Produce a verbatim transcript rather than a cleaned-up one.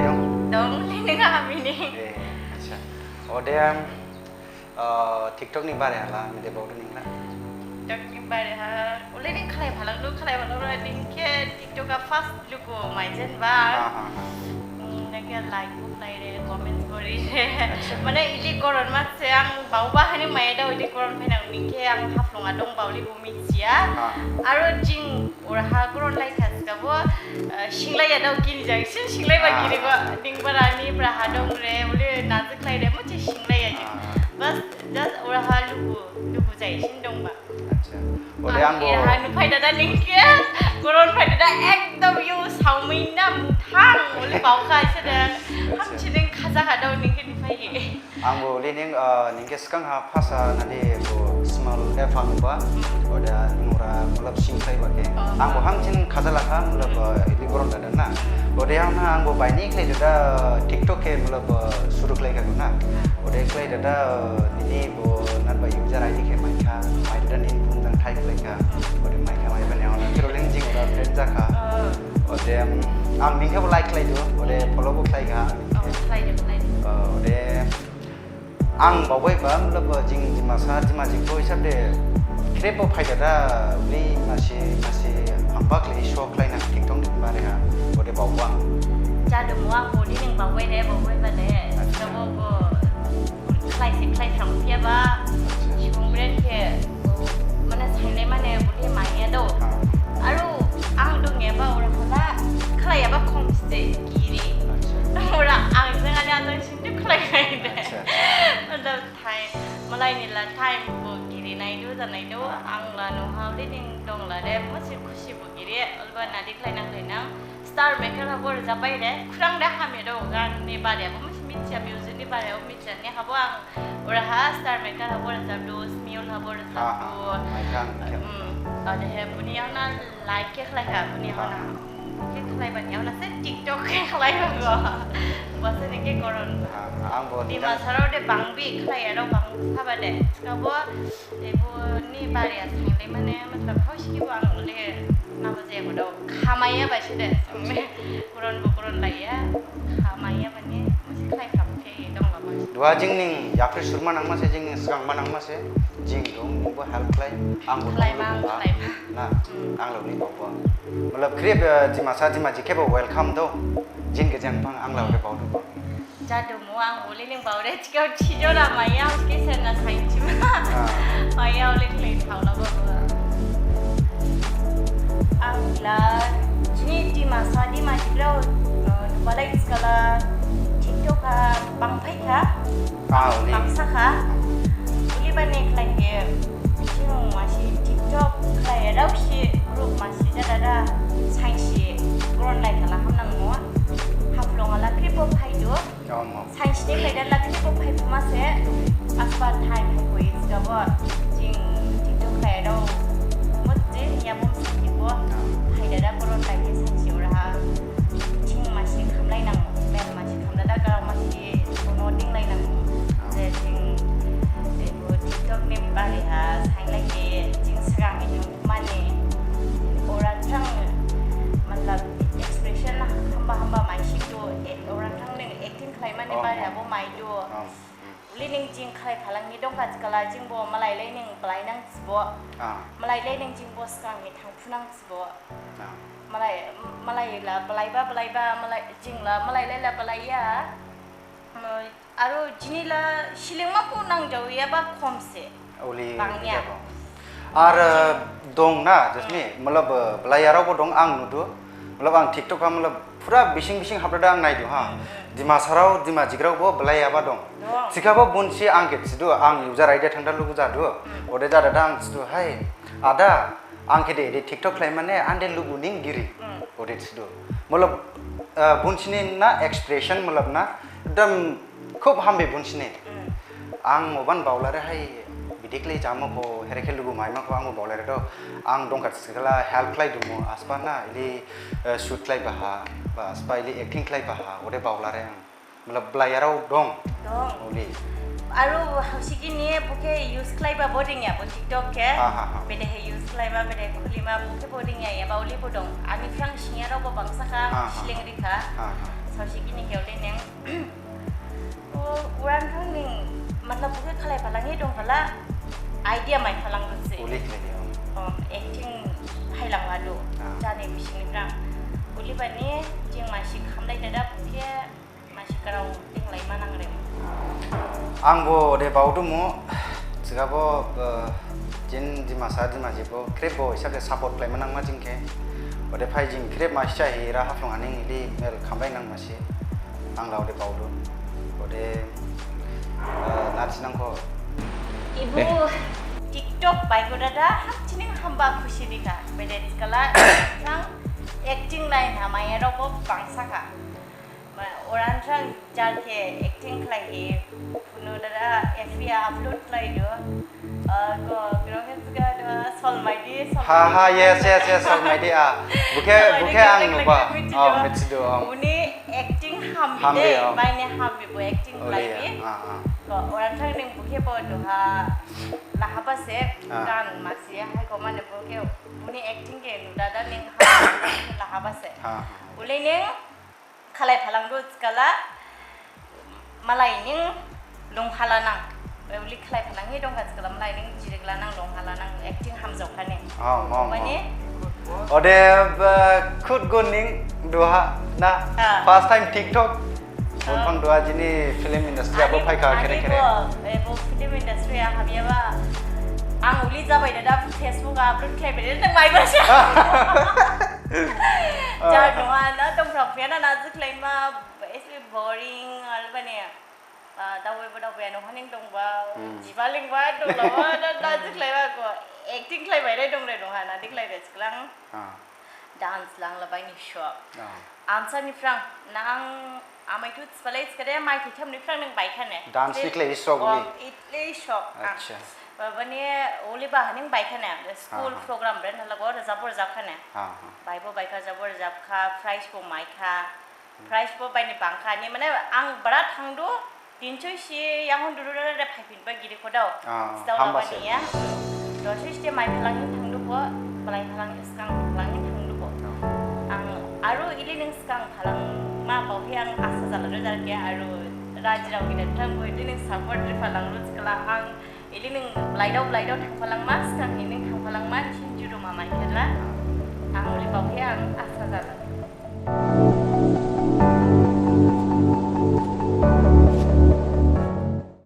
Dong. Dong, uli ning hamsining. Eh, acha. Ode, ah, TikTok ni bare ha la, mide baodu ning la. TikTok ni bare ha, uli ning khlai phalangdu, khlai phalangdu, ning khe TikTok ha first lugu maijenba. Ha, ha, ha. Hmm, nang khe like bo khlaire, comment bo rire. Acha. Mane ili goron mase ang baoba hani maidao ili goron phainang ning khe ang Haflong ha dongba uli bo mithiya. Ha. Aro jing oraha goron laikha sikabo, eh, singlaiya dao gini jang sin singlaiba giriba. Ha. Ning bara ni bra ha dongre, uli naji khlaire, musi singlaiya jing. Ha. Bas, just oraha lugu, lugu jai sin dongba. Acha. Ode ang angbo eraha nuphai dada ning khe, goron phai dada ekdom yo saomin na muthang, uli baokha se de. Acha. Hamsining khaja khadao ning khe nuphai hi. Angbo uli ning, ah, ning khe sgang ha phasa nadi bo small app ha nuba. Hmm. Ode nora matlab sing khlaiba khe. Oh, angbo ha. Hamsin khaja lakha matlab, hmm, ah, ili goron dada na. Hmm. Ode ang na angbo baini khlai dada TikTok khe matlab, ah, suru khlai khadu na. Hmm. Ode khlai dada, ah, nini bo nanba user I D khe maikha, mai dada nini phone jang type khlaikha. Ode maikha maibani yaohon ha, kero leng jing ora friend jakha. Oh. Ode, um, ang ning khe bo like khlaidu, ode follow bo khlaikha. Oh, khlaidu, khlaidu. Uh, ode, ang baobaiba, matlab, jing Dimasa, Dimajik bo hisab de, khrip bo phai dada, uli masi, masi, hamba khlai show khlainang TikTok ni bare ha, ode baoba ang. Jadu mo ang, uli ning baobai de, baobaiba de. Acha. Jabo bo, khlai se khlai thang phiya ba, acha, subung bren khe, mane sainai mane budi maiya do. Ha. Aro ang dongyaba ora khala, khlaiyaba khom se giri. Acha. Ora ang jang ani ajang sindi khlai khlai de. Acha, acha. Matlab time, malai ni la time bo giri naidu, janaidu, ha, ang la noh ha uli ning dong la de, musi khusi bo giri, olba nadi khlainang khlainang. Star Maker habo rajabbai de, khurang de hamya do, gan ni bare bo musi mithiya, music ni bare bo mithiya, ni habo ang Oraha Star Maker habo rajabdu, Smule habo rajabdu. Ha, ha, ha. Maikha, maikha. Hmm, odehe buni yaohon ha like khe khlaikha, buni yaohon ha. Ha. Khe khlaiba ni yaohon ha se TikTok khe khlaiba go. Basa ni khe goron. Ha, ha, angbo Dimasarao de bangbi khlaiyarao bang saba de. Sikabo, ebo ni bariya sangle mane, matlab, khaosi khe bo ang le nabo jaya bo do. Khamaiya ba se de. Sangle, goron bo goron laiya. Khamaiya. Duha jing ning yaphri surma nangma se, jing ning sgangma nangma se, jing dong, ningbo help khlai, angbo dong, khlaima, luguma, khlaima. Na, hmm, ang luguni baoba. Matlab, khrip, eh, Dimasa, Dimajik khebo welcome do, jing khe jang phang, ang luguni baodu. Jadu mo, ang uli ning baore, chikau chijora maya, uske sen na sain chima. Ah. Maya uli khlai thaola baoba. Ang la, jini Dimasa, Dimajikrao, eh, nubalai skala, TikTok ha, bangphai kha, ah, uli, bangsa kha. Uli bani khlai khe, jing masi TikTok khlai, raosi group masi jadada, sainsi, goron lai khala hamnang mo. Haflong ala khrip bo phaidu. Om, om. Sainsi de khlai da la khrip bo phai phuma se. Asba time hai koi skabo. Jing TikTok khlai dao. Mut je ya bom si bo. Phai dada goron lai khe sainsi oraha. Jing masi khamlai nang. Mel masi khamlai da garao masi kono dinglai nang. Je jing, eh, bo TikTok ni bari ha sainglai khe jing sgang ni thang mane. Orang thang, matlab, expression hamba hamba mai si do, eh, orang thang ning acting khlaimani, om, bare, om, abo maidu. Om, mm. Uli ning jing khlai phalangni dongkha thikhala jingbo malai lai ning blai nang sibo. Ah. Malai lai ning jingbo sgang ni thangphu nang sibo. Ah. Malai, malai la blaiba, blaiba, malai jing la, malai lai la blaiya. Aro jini la slingma bo nangjaoyaba khomse. Uli bangya. Bijabo. Ar, eh, dong na, jasni, hmm, matlab, eh, blaiyarao bo dong ang nudu. Matlab ang TikTok ha, matlab, pura bising bising hapdada ang naidu ha. Hmm, hmm. Dimasarao, Dimajikrao bo blaiyaba dong. Dong. Thikhabo bonsi ang khe thidu, ang user I D thangda lugu jadu. Hmm. Ode jadada ang thidu, hai, ada, ang khe de, de TikTok khlaimane, ang de lugu ning giri. Hmm. Ode thidu. Matlab, eh, bonsi ni na expression, matlab na, ekdom Khub hambi bonsi ni. Hmm. Ang oban baolare hai bidi khlai jama kho, here khe lugu maima kho, ang bo baolare do. Ang dongkha thikhala help khlai dumu, asba na, ili, eh, shoot khlai baha, ba asba ili acting khlai baha, ode baolare ang. Matlab, blaiyarao dong. Dong. Uli. Aro hausiki ni bo khe use khlaiba bo dingya, bo TikTok khe. Ha, ha, ha. Bede he use khlaima, bede khulima, bo khe bo dingya, yaba uli bo dong. Ani phrang singyarao bo bangsa kha, ha, ha, ha, sling rikha. Ha, ha. Saosi gini khe uli ning. O, uran thang ning, matlab, bukhe khalai phalanghi dong khala, idea mai phalang dong se. Uli khlai di, o. O, acting hailang ladu. Ah. Jani bising ni phrang. Uli bani, jing masi khamlai dada, bukhe masi karau tinglai manang rem. Ang bo de baodu mo, thikhabo, eh, jin Dimasa, Dimajik bo, khrip bo, isa khe support khlai manang ma jing khe. Ode phai jing khrip masi jahi, era Haflong haning ili mel khambai nang masi. Ang lao de baodu. Ode, eh, nasi nang kho. Ibu, eh. TikTok bai ko dada, ham chining hamba khusi dikha. Bede thikhala, nang acting line ha maya rok bo bangsa kha. Ma, orang thang jar khe acting khlaihi, phunu dada F B upload khlaidu. Ah, ko, grong khe juga dua, Solmaidi, Ha, ha, Solmaidi. Yes, yes, yes, Solmaidi, ah. Bukhe, Solmaidi bukhe khe ang acting nuba. Khlaihi Oh, mithidu. Mithidu, oh. Uni acting hambi Hambi, de, oh. Maine hambi bo acting Oh, khlaihi. Iya, ah, ah. Ko, orang thang ning bukhe bo duha lahaba se, Ah. Gan masi, hai ko mane bukhe, uni acting khe nu dada ning hambi lahaba se. Ah, ah. Uli ning, khalai phalang du thikhala, malai ning lunghala nang. Uli khalai phalanghi dong kha thikhala, malai ning jirikla nang, lunghala nang, acting hamjaokha ne. Oh, oh, oh. Mane? Ode, ba, khud go ning duha na, Ah. First time TikTok. Ah. Bongphang duha jini film industry abo Ani, phaikha ani khere khere. Bo, eh, bo film industry ha hamyaba. Ang uli jabai dada Facebook upload khlaibai dada, maiba se. Ah. Jar noha na, dongphrang phiya na, na jikhlaima, ese boring, albane. Ah, daobai bo daobai, noha ning dongba, Hmm. jiba lingba, donglawa, na, na jikhlaiba ko. Acting khlaibai re dong re noha na, dikhlai re siklang. Ah. Dance langlabaini shock. Ah. Ansa ni phrang, nang amai tu thiphalai thikhade, mai thitham ni phrang nang baikhane. Dance ni khlaihi shock ni? Oh, itle shock. Ah. Acha. Ba-, bani oli baha ning baikhane. School Ah, ah. program ren halago rajab bo rajabkhane. Ah, ah. Baibo baikha, rajab bo rajabkha, prize bo maikha. Prize bo baini bangkha ni, mane ang bara thangdu, tinso si yang hon duru dada de phaiphinba giri kho dao. Ah, Sitao hamba labani se. Ya. Dosi site mai phalangin thangdu kho, palai phalang skang phalangin thangdu kho. Ah. Ang aru ili ning skang phalang ma baohi ang asa jala do jar khe aru rajirao gede thang bo ili ning support ri phalang ru skala ang Ili ning blaidao blaidao thangphalangma, skang ni ning thangphalangma, nisin juru ma maikherla. Ang uli baokhe ang asa jala.